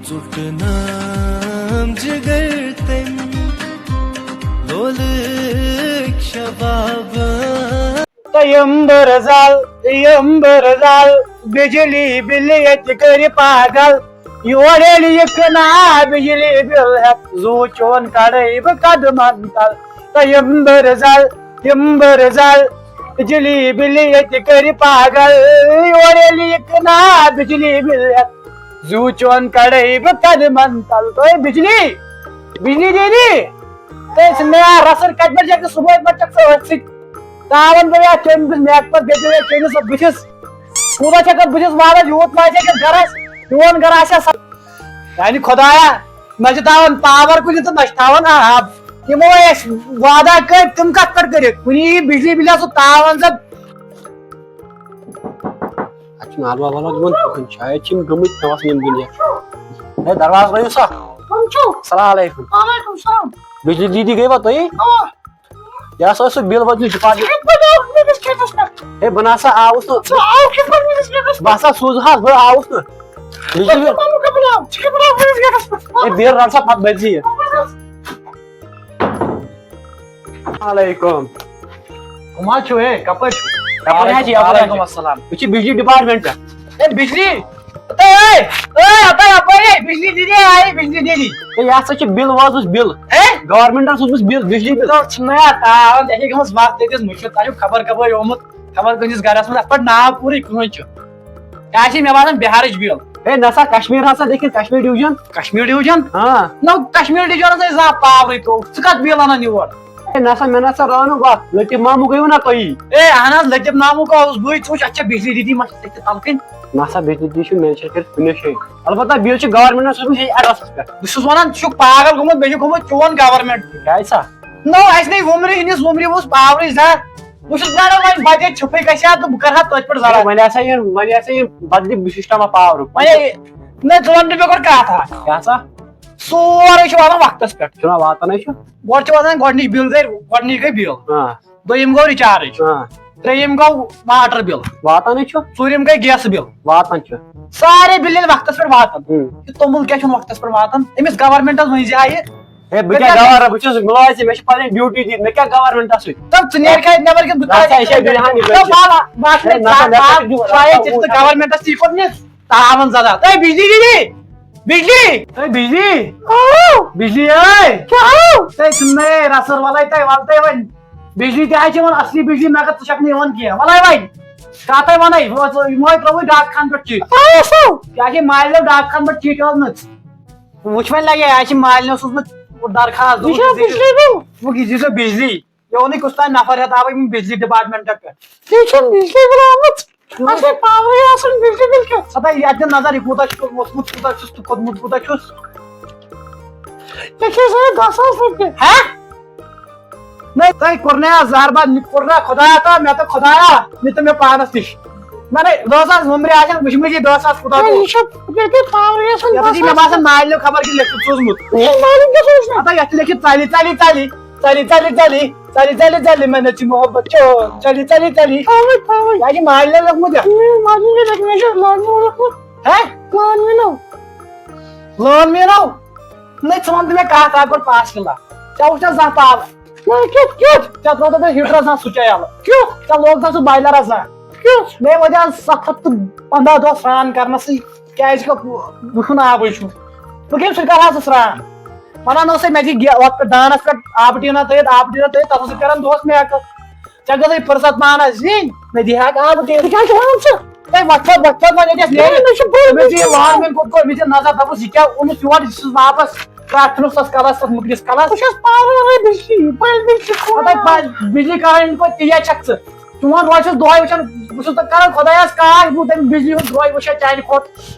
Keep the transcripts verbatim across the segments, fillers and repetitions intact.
ژُٹنام جگر تٔمۍ لولٕکۍ شبابن۔ تہٕ یِم بہٕ رزل، یِم بہٕ رزل، بجلی بِلہِ ییٚتہِ کٔرِ پاگل۔ یور ییٚلہِ یہِ کٕنا بجلی بِل ہٮ۪تھ، زُو چون کڑے بہٕ قدمن تل۔ تہٕ یِم بہٕ رزل، یِم بہٕ رزل، بجلی بِلہِ ییٚتہِ کٔرِ پاگل۔ یور ییٚلہِ یہِ کٕنا بجلی بِل ہٮ۪تھ، زُو چون کڑے بہٕ قدمن تل۔ تہٕ بجلی، بجلی دیدی، تہٕ ژٕ مےٚ رسن کتہِ پٮ۪ٹھ چھکھ ژٕ صبحٲے پٮ۪ٹھ چھکھ ژٕ أتھۍ سۭتۍ؟ تاون گوٚو یتھ چٲنِس بہٕ میکپس، بیٚیہِ گوٚو یتھ چٲنِس بٕتھِس۔ کوٗتاہ چھکھ اتھ بٕتھِس والان، یوٗت ما آسہِ أکِس گرس؟ میون گرٕ آسہِ ہا سا-، یعنی خدایا، نہ چھِ تھاوان پاور کُنہِ تہٕ نہ چھِ تھاوان آب۔ یِمو اَسہِ وعدہ کٔرۍ، تِم کتھ پٮ۪ٹھ کٔرِکھ؟ کُنہِ یی بجلی بِلہِ سُہ تاون زن۔ اتہِ چھُنہٕ آلوا والوا دِوان کٕہٕنۍ، شاید چھِ یِم گٔمٕتۍ نوس یِم دُنیا۔ ہے، دروازٕ ترٲیِو سا۔ کٕم چھِو؟ السلام علیکم۔ وعلیکم السلام۔ بجلی دیدی گٔیوا تُہی؟ اوا۔ یہِ ہسا اوس سُہ بِل وٲتمٕژ ڈپارٹمنٹ۔ ہے، بہٕ آوُس نہٕ أمِس کھیتَس پٮ۪ٹھ۔ ہے، بہٕ نہ سا آوُس نہٕ۔ ژٕ آوُکھ کِتھ پٲٹھۍ میٲنِس کھیتَس پٮ۪ٹھ؟ بہٕ ہسا سوٗزہَس، بہٕ آوُس نہٕ۔ بجلی بِل۔ مامہٕ کَپٲرۍ آو؟ ژٕ کَپٲرۍ آوُکھ میٲنِس کھیتَس پٮ۪ٹھ؟ ہے، بِل رَٹ سا پتہٕ بٔرۍ زِ یہِ۔ وعلیکم۔ کٕم حظ چھِو، ہے، کَپٲرۍ چھِو؟ کَپٲرۍ حظ چھِ؟ یَپٲرۍ حظ وعلیکم چھِ۔ السلام۔ أسۍ چھِ بجلی ڈپارٹمنٹ پٮ۪ٹھ۔ ہے، بجلی؟ اے، اے، اے، اَپٲرۍ، اَپٲرۍ، ہے، بجلی دیدی آیہِ، بجلی دیدی۔ ہے، یہِ ہسا چھِ بِل وٲژمٕژ بِل۔ ہے؟ گورمنٹَن سوٗزمٕژ بِل، بجلی بِل۔ تۄہہِ چھُ نہ یاد، تاوَن، تۄہہِ چھِ گٔمٕژ وَتھ تٔتِس مُشِتھ، تۄہہِ چھُو خبر کَپٲرۍ آمُت، خبر کُنِس گَرَس منٛز، اَتھ پٮ۪ٹھ ناو پوٗرٕے کٕہٕنۍ چھُ۔ یہِ آسہِ مےٚ باسان بِہارٕچ بِل۔ ہے، نہ سا، کشمیٖر ہسا لیکھِتھ کشمیٖر ڈِوجن۔ کشمیٖر ڈِوجن؟ ہاں۔ نہ، کشمیٖر ڈِوجنَس ٲسۍ زانٛہہ پاورٕے ترٛوو۔ ژٕ کَتھ بِل اَنان یور؟ ہے، نہ سا، مےٚ نہ سا رٲو نہٕ وَتھ۔ لطیف ماموٗ گٔیوٕ نہ تُہی؟ ہے، اہن حظ، لطیف ماموٗ گوٚو، اوس بٕے، ژٕ وٕچھ، اَتھ چھا بجلی دیدی ما چھِ تٔتھۍ تَلہٕ کَنۍ؟ نہ سا، بجلی دیدی چھُنہٕ مینشن کٔرِتھ کُنہِ جایہِ۔ البتہ بِل چھِ گورمنٹَس سوٗزمٕژ ییٚتہِ ایڈرَسَس پٮ۪ٹھ۔ بہٕ چھُس وَنان، ژٕ چھُکھ پاگل گوٚمُت، مےٚ چھُ گوٚمُت چون گورمنٹ۔ کیٛازِ سا؟ نو، اَسہِ نَے وُمرِ ہٕنٛدِس وُمرِ اوس پاورٕے زانٛہہ۔ بہٕ چھُس وَنان، وۄنۍ بَدے چھُپھٕے گژھِ ہا تہٕ بہٕ کَرٕ ہا تٔتھۍ پٮ۪ٹھ ہے، زَرا۔ وۄنۍ ہسا یِن، وۄنۍ ہسا یِن بدلہِ سِسٹَما پاورُک۔ وۄنۍ ہے، نہ، ژٕ وَن تہٕ مےٚ گۄڈٕ کَتھ اَکھ۔ کیٛاہ سا؟ سورُے چھُ واتان وقتَس پٮ۪ٹھ۔ چھُنہ واتان ہے چھُ۔ گۄڈٕ چھِ واتان گۄڈٕنِچ بِل، گٔے، گۄڈٕنِچ گٔے بِل۔ آ۔ دوٚیِم گوٚو رِچارٕج۔ آ۔ ترٛیٚیِم گوٚو واٹر بِل۔ واتان ہے چھُ۔ ژوٗرِم گٔے گیسہٕ بِل۔ واتان چھُ۔ سارے بِل ییٚلہِ وقتَس پٮ۪ٹھ واتان۔ ہُم۔ یہِ توٚمُل کیٛاہ چھُنہٕ وقتَس پٮ۪ٹھ واتان؟ أمِس گورمنٹَس ؤنۍ زِ ہا یہِ۔ ہے، بہٕ کیٛاہ گورنر؟ بہٕ چھُس مُلٲزِم، مےٚ چھِ پَنٕنۍ ڈیوٹی دِتھ، مےٚ کیٛاہ گورنمنٹَس سۭتۍ؟ تَو ژٕ نیرکھ اَتہِ نٮ۪بر کِنہٕ بہٕ نہ سا، ترٛاوَے یہِ چھےٚ ژٕ؟ بِلہِ ہَن یہِ تَو لٔجِتھ۔ بالا، بہٕ ہا چھُس ہے، نہ سا، ژےٚ مےٚ بالا، سۭتۍ چھُ بہٕ ترٛاوَے ژےٚ تہٕ گورنمنٹَس تہِ یہِ کوٚر مےٚ تاوَن زدہ۔ تَے بِجلی، بِجلی، بِجلی۔ ہے، بِجلی۔ آو۔ بِجلی، ہے۔ کیٛاہ آو؟ تَے ژٕ نَے رَسَر وَلَے تَے وَل تَے وۄنۍ۔ بِجلی تہِ حظ چھِ یِوان اَصلی بِجلی، مگر ژٕ چھَکھ نہٕ یِوان کینٛہہ۔ وَلَے وۄنۍ۔ کَتھَے وَنَے، وۄنۍ ژٕ، یِمو ہے ترٛووُے ڈاک خانہٕ پٮ۪ٹھ چِٹھۍ۔ آو سُہ۔ کیٛاہ چھِ مالہِ لو ڈاک خانہٕ پٮ۪ٹھ چِٹھۍ ٲسمٕژ؟ وٕچھ وۄنۍ لگے، اَسہِ چھِ مالِنیو سوٗزمُت درخاست، یہِ چھا دوٚپُکھ، بجلی بِل؟ دوٚپُکھ، یہِ دیٖزیو بجلی۔ یہِ اوٚنُے کُس تام نفر ہٮ۪تھ آوٕے یِم بجلی ڈپارٹمنٹہٕ پٮ۪ٹھ۔ یہِ چھا بجلی بِل آمٕژ؟ اَسہِ ہے پاورٕے آسان، بجلی بِل کیٛاہ؟ ہتا یَتھ دِ نظر، یہِ کوٗتاہ چھُ ووٚتھمُت، کوٗتاہ چھُس تہٕ کھوٚتمُت کوٗتاہ چھُس۔ ژےٚ چھے سۭتۍ دَہ ساس رۄپیہِ۔ ہہ؟ نہ، تۄہہِ کوٚر نہ یہِ زہر باد، مےٚ کوٚر نہ خۄدایا تہٕ مےٚ تہٕ خۄدایا، مےٚ تہٕ مےٚ پانَس نِش۔ نہ، نہ، دَہ ساس وُمرِ آسن وٕچھمٕتۍ یہِ دَہ ساس کوٗتاہ نہ، گوٚو۔ یہِ چھُ، ییٚلہِ تۄہہِ پاورٕے آسان، یَتھ دَہ چھِ مےٚ ساس باسان مالِنیو خبر کیٛاہ لیکھِتھ سوٗزمُت۔ ہے، مالِنۍ کیٛاہ سوٗز مےٚ؟ ہتا یَتھ چھِ لیکھِتھ ژَلہِ، ژَلہِ، ژَلہِ، ژَلہِ، ژَلہِ، ژَلہِ، ژَلہِ، ژَلہِ، ژَلہِ، مےٚ نہ چھِ محبت چون، ژَلہِ، ژَلہِ، ژَلہِ۔ پاوَے، پاوَے۔ یہِ چھِ مالِنیو لیوٚکھمُت یَتھ۔ ہے، مالِنۍ کیٛاہ لیکھِ؟ مےٚ چھُ لون وون لیوٚکھمُت۔ ہے؟ لون مِنو۔ لون مِنو؟ نہ، ژٕ وَن تہٕ مےٚ کَتھ اَکھ گۄڈٕ پاس کِلا۔ ژےٚ وٕچھنا زانٛہہ پاوَر؟ نہ، کیُتھ، کیُتھ؟ ژےٚ ترٛووتھٕ مےٚ ہیٖٹرَس زانٛہہ سُچ یَلہٕ؟ کیُتھ؟ ژےٚ لوگتھٕ سُہ بایلَرَس زانٛہہ؟ کیُتھ؟ مےٚ وَدیٛاو سَتھ ہَتھ تہٕ پنٛداہ دۄہ سرٛان کَرنَسٕے، کیٛازِکہِ وُشُن آبٕے چھُ۔ بہٕ کَمہِ سۭتۍ کَرٕ ہا سُہ سرٛان؟ وَنان اوسُے مےٚ دِ گے-، وَتھ پٮ۪ٹھ دانَس پٮ۪ٹھ آبہٕ ٹیٖنہ تھٲیِتھ، آبہٕ ٹیٖنہ تھٲیِتھ، تَتھ اوسُے کَران دۄہَس میکَپ۔ ژےٚ گٔژھٕے فرصت پانَس یِنۍ، مےٚ دِ ہا آبہٕ ٹیٖنہ۔ ژٕ کیٛازِ چھُکھ وَنان سُہ؟ ہے، وۄتھ پھوٚت، وۄتھ پھوٚت، وۄنۍ ییٚتہِ اَسہِ نیرِ۔ مےٚ چھُ بٔلۍ أمِس یہِ وارمٮ۪ن کوٚت کوٚر، أمِس یہِ نظر، دَپُس، یہِ کیٛاہ اوٚنُس یور، یہِ چھُس واپس راتھ ژھٕنُس تَس کَلَس، تَس مُکرِس کَلَس۔ بہٕ چھَس پانہٕ وَنان بجلی، بٔلۍ بجلی پَتہٕ کوٚر۔ بجلی کَرٕنۍ پَتہٕ تی چھَکھ ژٕ۔ چون روے چھُس دۄہَے وٕچھان، بہٕ چھُس تَتھ کَران خۄدایَس کاش، بہٕ دَپہٕ بِجلی ہُنٛد روے وٕچھا چانہِ کھۄتہٕ۔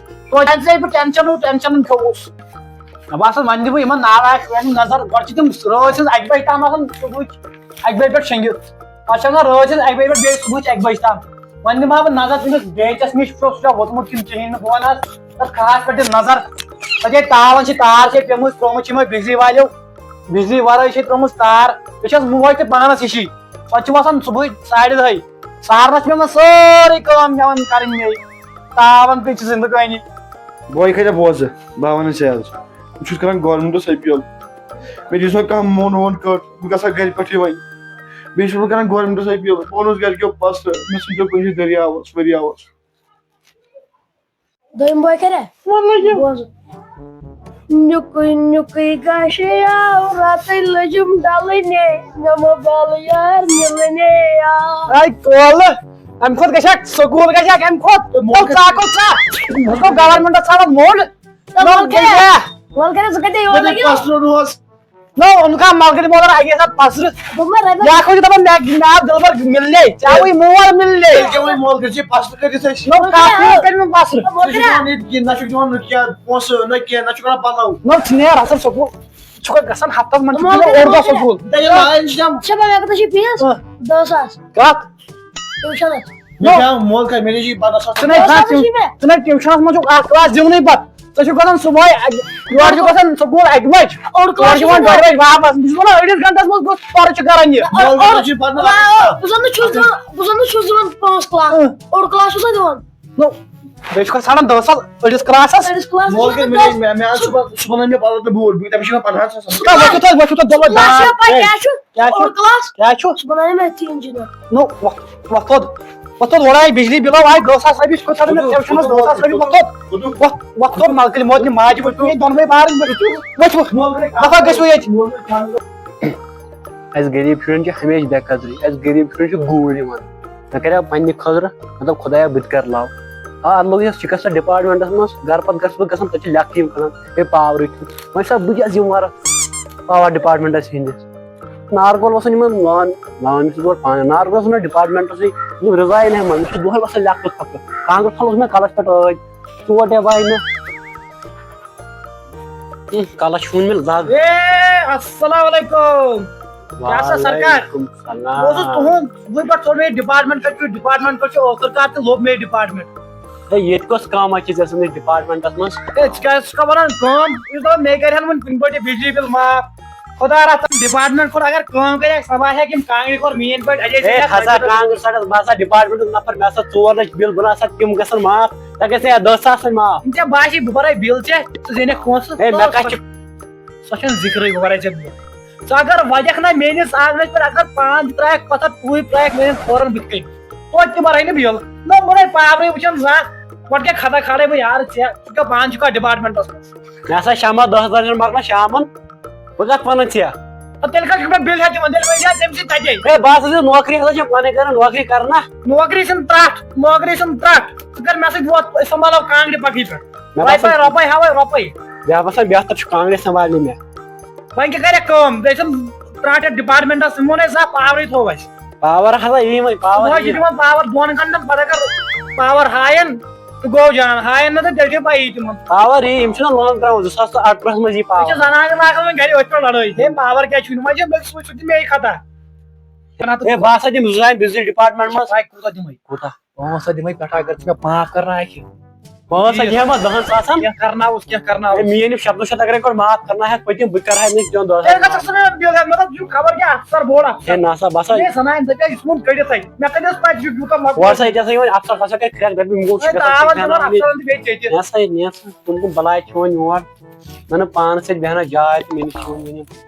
توتہِ اَمہِ سۭتۍ بہٕ ٹٮ۪نشَن، ٹٮ۪نشَنَن کھیوٚوُس۔ مےٚ باسان، وۄنۍ دِمہٕ بہٕ یِمَن نالایق شُرٮ۪ن نظر۔ گۄڈٕ چھِ تِم رٲژ ہٕنٛز اَکہِ بَجہِ تام آسان صُبحٕچ اَکہِ بَجہِ پٮ۪ٹھ شۄنٛگِتھ۔ پَتہٕ چھِ آسان رٲژ ہٕنٛز اَکہِ بَجہِ پٮ۪ٹھ بیٚیہِ صُبحٕچ اَکہِ بَجہِ تام۔ وۄنۍ دِمہٕ ہا بہٕ نظر تٔمِس بیچَس نِش، وٕچھو سُہ چھا ووٚتھمُت کِنہٕ کِہیٖنۍ نہٕ۔ بہٕ وَنہٕ حظ تَتھ خاص پٲٹھۍ دِم نظر۔ تَتہِ ییٚتہِ تاوَن چھِ، تار چھِ پیٚمٕژ، ترٛوومُت چھِ یِمَے بِجلی والیو۔ بِجلی وَرٲے چھِ ترٛٲومٕژ تار۔ بہٕ چھَس موج تہِ پانَس ہِشی۔ پَتہٕ چھِ وۄتھان صُبحٲے ساڑِ دَہہِ۔ سہرنَس چھِ مےٚ وۄنۍ سٲرٕے کٲم پٮ۪وان کَرٕنۍ مےٚ۔ تاوَن تہِ چھِ زِندگٲنی۔ بوے کھجا بوزٕ، بہٕ ہا وَنہٕ ژےٚ آز۔ بہٕ چھُس کران گورمنٹَس اپیٖل۔ مےٚ دِژ وۄنۍ کانٛہہ مون وون کٔٹ، بہٕ گژھٕ ہا گرِ پٮ۪ٹھٕے وۄنۍ۔ بیٚیہِ چھُس بہٕ کران گورمنٹَس اپیٖل۔ بہٕ ووٚنُس گرِکیو پَسرٕ، مےٚ ژھٕنۍزیو کُنہِ جایہِ دٔریاوَس، ؤریاوَس۔ دوٚیِم بوے کَریا؟ وَلہٕ یہِ۔ بوز۔ نیُکُے نیُکُے گاشے آو، راتٕے لٔجِم ڈَلٕنے، نَمہٕ بالہٕ یار مِلنے آو۔ اے کولہٕ، اَمہِ کھۄتہٕ گژھِ ہا سکوٗل گژھِ ہا اَمہِ کھۄتہٕ۔ مول گوٚو ژاکو ژا۔ مےٚ گوٚو گورمنٹَس ژھانڈان موٚنٛڈ۔ تہٕ نو وَلہٕ کَریا؟ گٔے۔ وَلہٕ کَریا، ژٕ کَتہِ یور لَگیو؟ پَسرٕ اوس۔ نو، اوٚن کانٛہہ مَلکَرِ مول اَگے ساتہٕ پَسرٕ۔ دوٚپمَے رۄپیَس۔ یہِ ہا کھوٚت دَپان مےٚ، مےٚ آو دِلبر مِلنے۔ ژےٚ آوٕے مول مِلنے۔ تیٚلہِ کیٛاہ وۄنۍ مول کٔرِتھ ژےٚ پَسرٕ کٔرِتھ أسۍ؟ نو، کَتھ مول کٔرِتھ مےٚ پَسرٕ؟ ژٕ چھُکھ دِوان ییٚتہِ کِہیٖنۍ، نہ چھُکھ دِوان نہٕ کینٛہہ پونٛسہٕ، نہ کینٛہہ، نہ چھُکھ اَنان پَلو۔ نو، ژٕ نیر اَصٕل سکوٗل۔ ژٕ چھُکھ گژھان ہفتَس منٛز چھُکھ مگر دِوان اوٚڑ دۄہ مےٚ سکوٗل۔ تیٚلہِ لاین چھِ تِم۔ چھےٚ پَتہ مےٚ کوٗتاہ چھِ فیٖس؟ اۭں۔ دَہ ساس۔ کَتھ؟ ٹیوٗشَنَس۔ مےٚ چھا مول کَرِ، مےٚ نِش یی پَنٛداہ ساس۔ ژٕ نَے دَہ ساس کَتھ چھِ مےٚ۔ ژٕ نَے ٹیوٗشَنَس منٛز چھُکھ اَکھ کلاس دِونٕے پَتہٕ۔ ژٕ چھُکھ گژھان صُبحٲے اَکہِ، یورٕ چھُکھ گژھان سکوٗل اَکہِ بَجہِ۔ اوٚڑ کلاس اورٕ چھُ چھُ یِوان گژھان۔ ڈۄڈِ بَجہِ واپَس۔ بہٕ چھُس وَنان أڑِس گھنٹَس منٛز کُس پَرٕ چھُ کَران یہِ؟ مول کَرِ، ژٕ چھُے پَرناوان۔ بہٕ زَن نہٕ چھُس دِوان، بہٕ زَن نہٕ چھُس دِوان پانٛژھ کلاس۔ اۭں۔ اوٚڑ کلاس چھُس نہٕ دِوان۔ نو، بیٚیہِ چھُکھ ژھانڈان دَہ ساس أڑِس کلاسَس۔ أڑِس کلاسَس مول منٛز کَرِ، مےٚ، دَہ۔ مےٚ، مےٚ آو صُبحن، صُبحن أنۍ مےٚ پَلو تہٕ بوٗٹھ، بہٕ، تٔمِس چھِ مےٚ پَنٛداہَن ساسَن۔ کَتھ وۄتھِو تۄہہِ، وۄتھِو تۄہہِ، دۄبَے کلاس دان۔ چھا پَتہٕ ہے، کیٛاہ چھُ؟ کیٛاہ چھُ؟ اوٚڑ کلاس؟ کیٛاہ چھُ؟ سُہ بَناوِ مےٚ اَتھ اِنجیٖنَر۔ نو، وۄتھ، وۄتھ تھوٚد۔ وۄتھ تھوٚد، اورٕ آیہِ بجلی بِل، آو آیہِ دَہ ساس رۄپیہِ، چھُ کھوٚت ساڑَن مےٚ کوٚدُر، ٹیوٗشَنَس کوٚدُر، دَہ ساس رۄپیہِ، کوٚدُر، وۄتھ تھوٚد۔ کوٚدُر۔ وۄتھ، وۄتھ تھوٚد، مَلکٕلۍ مودنہِ ماجہِ ؤتھِو ییٚتہِ دۄنوَے بارٕنۍ ؤتھِو، ؤتھِو۔ وۄتھو، دَفا گٔژھِو ییٚتہِ۔ اَسہِ غریٖب شُرٮ۪ن چھِ ہمیشہِ بے قدری، اَسہِ غریٖب شُرٮ۪ن چھِ گوٗرۍ یِوان۔ مےٚ کَریو پنٛنہِ خٲطرٕ، مےٚ دوٚپ، خۄدایا، بہٕ تہِ کَرٕ لَو۔ آ، اَتھ لوٚگ یَتھ شِکَستَس ڈِپارٹمٮ۪نٛٹَس منٛز، گَرٕ پَتہٕ گَرٕ چھُس بہٕ گژھان، تَتہِ چھِ لیٚکھتٕے یِم کَران، ہے، پاورٕے چھُنہٕ۔ وۄنۍ چھُسا بہٕ کیٛاہ ذِمہٕ وار پاوَر ڈِپارٹمٮ۪نٛٹَس ہِنٛدِس؟ نارگول وَسان یِمَن لان، لان چھُس بہٕ پانہٕ۔ نارگول وَسان ڈِپارٹمٮ۪نٛٹَسٕے، یِم رِزاین ہٮ۪مَن، مےٚ چھُ دۄہَے وَسان لیٚکھنَس فَکرٕ۔ کانٛگٕر پھَلُس مےٚ کَلَس پٮ۪ٹھ ٲدۍ، چوٹ یا وایہِ مےٚ۔ اۭں، کَلَس چھُ وُنہِ مےٚ دَگ۔ اے، السلام علیکم۔ کیٛاہ سا سرکار؟ وعلیکم السلام۔ بہٕ اوسُس تُہُنٛد، صُبحٲے پٮ۪ٹھ ژوٚل مےٚ یہِ ڈِپارٹمٮ۪نٛٹ کَتہِ چھُ، ڈِپارٹمٮ۪نٛٹ کَتہِ چھُ، ٲخٕر کار تہِ لوٚب مےٚ یہِ ڈِپارٹمٮ۪نٛٹ۔ ہے، ییٚتہِ کۄس کٲم چھِ ژےٚ سٕنٛدِس ڈِپارٹمٮ۪نٛٹَس منٛز؟ ہے، ژٕ کیٛاہ چھُکھ وَنان کٲم؟ یُس دَپان مےٚ کَرِہَن وۄنۍ کُنہِ پٲٹھۍ یہِ بجلی بِل معاف۔ خۄدا رحم ڈِپارٹمٮ۪نٛٹ کوٚر اگر کٲم کَرِ، سَبا ہیٚکہِ یِم کانٛگرِ کوٚر مین پٲٹھۍ اَجے ہے، سۭتۍ ہسا کانٛگٕر ژَٹَس، بہٕ ہسا ڈِپارٹمٮ۪نٛٹُک نفر، مےٚ ہسا ژور لَچھ بِل، بہٕ نہ سا تِم گژھن معاف، تۄہہِ گژھِ ہے دَہ ساس وۄنۍ معاف۔ یِم ژےٚ باسہِ بہٕ بَرَے بِل ژےٚ، ژٕ زینَکھ پونٛسہٕ۔ ہے، مےٚ کَتہِ چھُ؟ سۄ چھَنہٕ ذِکرٕے، بہٕ وَنَے ژےٚ برٛونٛہہ۔ ژٕ اگر وَدَکھ نہ میٛٲنِس آنٛگنَس پٮ۪ٹھ، اگر پان تہِ ترٛایَکھ پَتھر، ٹوٗپۍ ترٛایَکھ میٛانٮ۪ن کھورَن بٕتھِ کَنۍ، توتہِ تہِ بَرَے نہٕ بِل۔ نہ، بہٕ نَے پاورٕے وٕچھان زانٛہہ۔ گۄڈٕ کیٛاہ خطا کھالَے بہٕ یارٕ ژےٚ؟ ژٕ کیٛاہ پانہٕ چھُکھ اَتھ ڈِپارٹمٮ۪نٛٹَس منٛز؟ مےٚ ہسا شامَس دَہ درجن مَرنا شامَن۔ بہٕ کَتھ وَنَن ژےٚ؟ اَدٕ تیٚلہِ کَتہِ چھُکھ مےٚ بِل ہٮ۪تھ دِوان؟ تیٚلہِ وَنہِ زِ تٔمۍ سٕے تَتے۔ ہے، بہٕ ہسا چھُس نوکری ہسا چھِ پَنٕنۍ کَران، نوکری کَرنا۔ نوکری چھُنہٕ ترٛٹھ، نوکری چھُنہٕ ترٛٹھ۔ ژٕ کَر مےٚ سۭتۍ ووت، أسۍ سنٛبھالو کانٛگرِ پَکھٕے پٮ۪ٹھ۔ مےٚ رۄپَے، باسان رۄپَے ہاوَے رۄپَے۔ مےٚ باسان بہتر چھُ کانٛگرِ سنٛبھالنہِ مےٚ۔ وۄنۍ کیٛاہ کَرٮ۪کھ کٲم؟ بیٚیہِ چھُنہٕ ترٛٹھ یَتھ ڈِپارٹمٮ۪نٛٹَس، یِمو نَے زانٛہہ پاورٕے تھوٚو اَسہِ۔ پاور ہسا یی وۄنۍ، پاور صُبحٲے چھِ یی۔ دِوان پاور دۄن گھنٹَن، پَتہٕ اگر پاور ہاین تہٕ گوٚو جان، ہاین نہٕ تہٕ تیٚلہِ چھِ پَیی تِمَن۔ پاور یی، یِم چھِنہ لون ترٛاوان، زٕ ساس تہٕ اَٹھرَہَس منٛز یی مےٚ چھِ پاور۔ زنانہِ لاگان وۄنۍ گَرِ أتھۍ پٮ۪ٹھ لڑٲے، ہے پاور کیٛازِ چھُنہٕ؟ وۄنۍ چھِ مےٚ سۭتۍ، سۭتۍ چھِ مےٚ یی خطا۔ ہے، بہٕ ہسا دِمہٕ زٕ جایہِ بِجلی ڈِپارٹمنٹ منٛز۔ وۄنۍ کوٗتاہ دِمَے؟ کوٗتاہ؟ پانٛژھ ہَتھ دِمَے پٮ۪ٹھٕ، اگر ژٕ مےٚ معاف کرناوکھ۔ پانٛژھ ہَتھ دِمہٕ ہا دَہَن ساسَن۔ کینٛہہ کرناوُس، کینٛہہ کرناوُس۔ ہے، میٛٲنۍ یِم شَتوُہ شَتھ اگر یِم گۄڈٕ معاف کرناوہَکھ پٔتِم، بہٕ کرٕ ہا أمِس دِوان دَہ ساس۔ تیٚلہِ گژھَکھ ژٕ مےٚ بِل ہٮ۪تھ، مطلب، یہِ چھُ خبر کیٛاہ اَفسَر بوٚڑ اَفسَر۔ ہے، نہ سا، بہٕ ہسا ہے، زَنانہِ دَپہِ ہا، یُس ووٚن کٔڑِتھ ہے، مےٚ کَتہِ اوس پَتہٕ یہِ یوٗتاہ مۄکلیومُت۔ وَٹ سا، ییٚتہِ ہسا یِوان اَفسَر، سُہ ہسا کَرِ کرٛٮ۪کھ، دَپہِ، یِم گوٚو ہے، شِکَس دَہ سۭتۍ ہَتھ دِوان زَنان اَفسَرَن تہِ بیٚیہِ ژےٚ تہِ۔ نہ سا، ہے، نہ سا، تِم کٕم بَلاے چھِ وۄنۍ یور۔ مےٚ نہٕ پانَس سۭتۍ بیٚہنَس جاے تہٕ مےٚ نِش چھِ وۄنۍ یِم۔